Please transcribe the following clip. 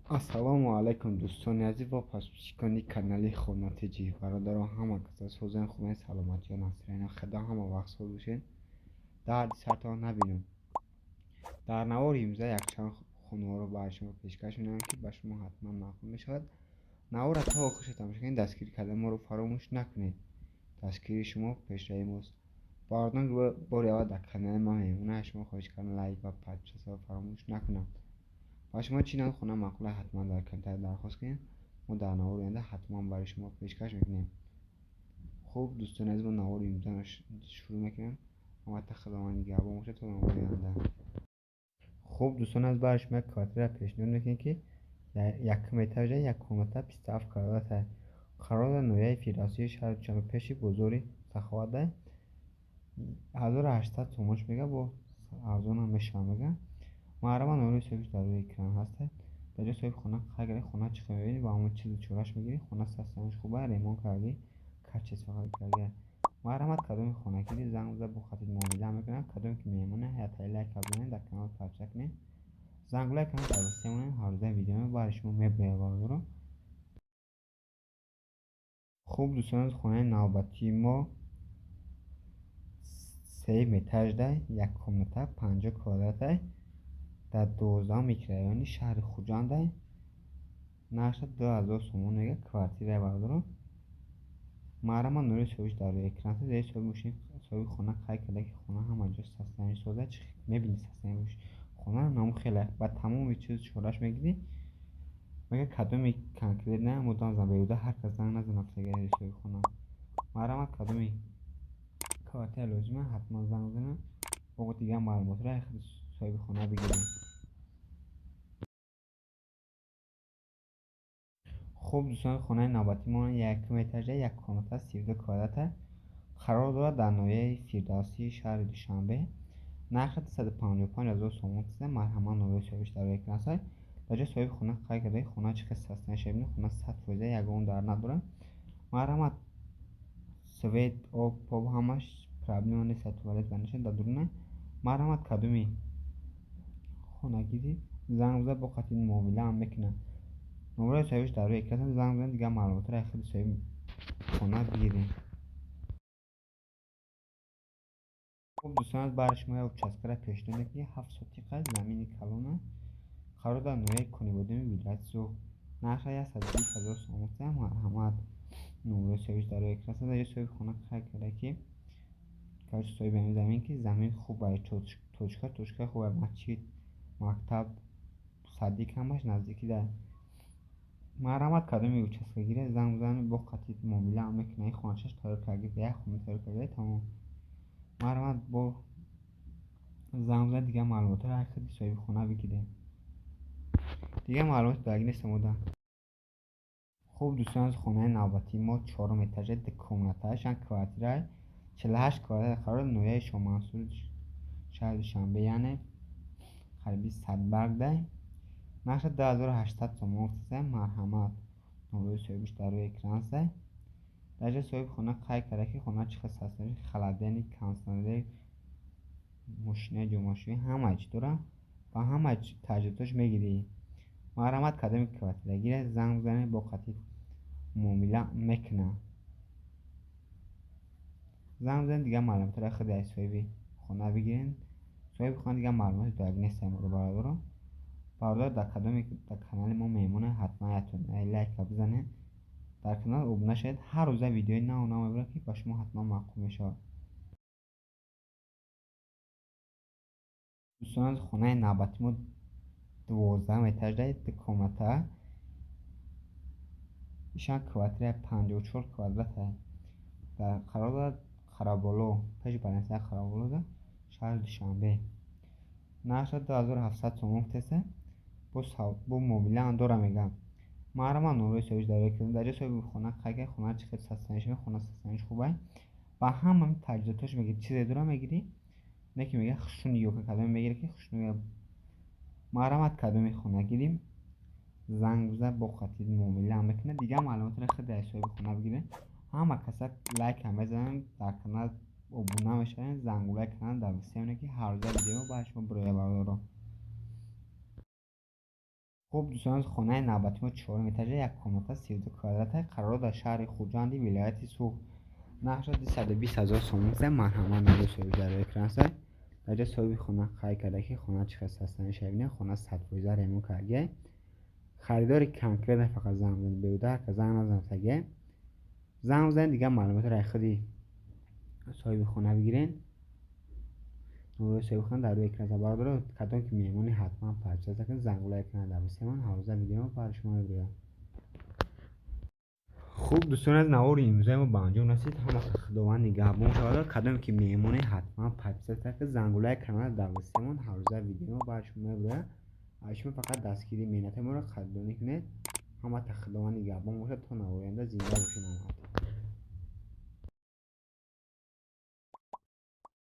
Ассалому алайкум дӯстони азиз ва подписчикони канали Хона ТЖ. Бародарон, ҳама каса созен, хубен, саломатиё, насрина, худо ҳама вақт соз бошед. Дарди сартон набинам. Дар навори имрӯза якчанд хонаҳоро ба шумо пешкаш менамоям, ки ба шумо ҳатман маъқул мешавад. Наворро то охирша тамошо кунед, дастгирӣ кардани моро фаромӯш накунед. Дастгирии шумо пешраи мост. Бародарон, бори аввал дар канали ман меҳмона, шумо хоҳиш кардам лайк ва подписатсияро фаромӯш накунанд. Ба шумо чӣ навъ хона маъқул аст, ҳатман дар комментария дархост кунед. Мо дар навори оянда ҳатман барои шумо пешкаш мекунем. Хуб дӯстони азиз, мо навори имрӯзаро шурӯъ мекунем. Албатта Худованд нигаҳбон бошад то навори оянда. Хуб дӯстони азиз, барои шумо як квартира пешниҳод мекунем, ки якум этажа, як комната, 27 квадрат қарор дар ноҳияи Фирдавсии шаҳри Душанбе, пеши бозори Саховат 1800 сомонш мега, бо арзонам мешавад мега. Маҳрама номери соҳибш дар рӯи экран ҳаст. Дар ҷои соҳиби хона қайд кардед, хона чӣ хел мебинед, ба ҳамон чизу чораш мегиред. Хона состоянияш хуба, ремонт кардӣ, качество кардӣ. Марҳамат, кадоми хонагири занг зада бо хатид муомила мекунад, кадоме ки меҳмона, ҳаятаи лайк бизанед, дар канал подписа кунед. Зангулаи канал дар васита монед, ҳаррӯза видео барои шумо мебояд бародарон. Хуб дӯстон, хонаи навбатии мо сеюм этажда, як комната, 50 квадрата, дар 12 микрорайони шаҳри Хуҷанд, нархаш 2000 сомон мега, квартираи бародарон. Маҳрама нури соҳибш дар рӯи экран аст. Зери соҳиби мошин соҳиби хона қайд карда, ки хона ҳама ҷо состояние соза, чӣ мебинӣ состояние хона наму хеле ба тамоми чизу чораш мегирӣ. Мега кадоми конкретно муддам зан беҳуда ҳар кас занг назанад, зери соҳиби хона. Марҳамат, кадоми квартира лозима, ҳатман занг занед, бо дигар маълумотро соҳиби хона бигирем. Хуб дӯстон, хонаи навбатии мо якум этажа, як комната, 32 квадрата қарор дорад дар ноҳияи Фирдавсии шаҳри Душанбе. Нархи 255 000 сомон аст. Марҳамат, номери соҳибш дар рӯи экран аст. Дар ҷои соҳиби хона қайд карда, хона чӣ хел состояние мебинед, хона 100%, ягон дар надорад. Марҳамат, свет, об, поб ҳамаш проблема нест, туалет ва дар дуруна. Марҳамат, кадоми хонагири занг зада бо қатъи муомила ҳам мекунад. Номерои соҳибш дар рӯи экран, занг занед, дигар маълумотро аз худи соҳиби хона бигиред. Хуб дӯстон, барои шумо як участкаро пешниҳод мекунем, 7 сотиқа замини калона, қарор дар ноҳияи Конибодоми вилояти Суғд. Нархаш 120 000 сомон аст. Марҳамат, номерои соҳибш дар рӯи экран аст. Дар ҷои соҳиби хона қайд карда, ки короче соҳиби ҳамин замин, ки замин хуб аст, точка точка хуб аст, масҷид, мактаб, садик ҳамаш наздикӣ дар. Марҳамат, кадоми участкагире занг бизанед, бо қатъи муомила ҳам мекунад. Ин хоначаш тайёр карда, як хона тайёр карда, тамом. Марҳамат, бо занг бизанед, дигар маълумотро аз худи соҳиби хона бигиред. Дигар маълумот дар нест омода. Хуб дӯстон, хонаи навбатии мо чорум этажа, ду комната, чанд квартира, 48 квадрат, қарор ноҳияи Шоҳмансур шаҳри Душанбе, яъне қариби Садбаргда. Нархаш 2800 сомон аст. Марҳамат, номерои соҳибш дар рӯи экран аст. Дар ҷои соҳиби хона қайд карда, ки хона чӣ хел состояние, холодильник, кондитсионер, мошинаи ҷомашӯӣ ҳама чиз дорад ва ҳама таҷҳизоташ мегирӣ. Марҳамат, кадоми квартирагире занг бизанед, бо қатъи муомила мекунад. Занг бизанед, дигар маълумотро худи аз соҳиби хона бигиред. Соҳиби хона дигар маълумоти дояг нест бародарон. Бародар, дар кадоме дар канали мо меҳмона, ҳатман лайка бизанед, дар канал обуна шавед. Ҳар рӯза видеои нав нав мебарам, ки ба шумо ҳатман маъқул мешавад. Дӯстон, хонаи навбатии мо 12 этажда, ду комната, ишан квартира 54 квадрата, дар қарор дорад Қараболо, пеши больницаи Қараболо, шаҳри Душанбе. Нархаш 2700 сомон аст. Бо муомила ҳам дорам мегӯям. Марҳамат, номерои соҳибш дар рӯи экран. Дар ҷои соҳиби хона қайд карда, хона чӣ хел состояние, хона состоянияш хуб аст. Ба ҳама таҷҳизоташ мегирӣ, чизе дора мегирӣ, не ки мега хушрӯ нигоҳ кун, кадоме мегирӣ ки хушрӯ. Марҳамат, кадоми хонагирӣ занг бизан, бо қатъи муомила ҳам мекунад. Дигар маълумотро худи аз соҳиби хона бигиред. Ҳама каса лайк ҳам мезананд, дар канал обуна мешаванд, зангулаи канал дар васита, ки ҳар рӯза видео барои шумо бирояд бародарон. Хуб, дӯстон, хонаи навбати мо чорум этажа, як комната, 32 квадрата, қарор дар шаҳри Хуҷанди вилояти Суғд. Нархша 220 000 сомон. Марҳамат, номери соҳиби дар рӯи экран аст. Дар ҷо соҳиби хона қайд карда, ки хона чӣ хел состояние шавине, хона 100% ремонт кардагиай. Харидори конкретно фақат занг бизанед, беҳуда ҳар кас занг назанфтагиай. Занг бизанед, дигар маълумотро аз худи соҳиби хона бигирен. Номерои соҳиби хона дар рӯи экран аст. Бародаро, кадом ки меҳмоне, ҳатман подписаться кунед, зангулаи экрана дабисемон, ҳаррӯза видеомо барои шумо мебирояд. Хуб, дӯстони аз навори имрӯзаи мо ба анҷом расид. Ҳама Худованд нигаҳбон шавад. Кадоме ки меҳмоне, ҳатман подписаться кунед, зангулаи канала дабисемон, ҳаррӯза видеомо барои шумо мебирояд. Аз шумо фақат дастгирии меҳнати моро қадрдонӣ кунед. Ҳамата Худованд нигаҳбон бошад. То навори оянда зинда бошед ҳамаатон.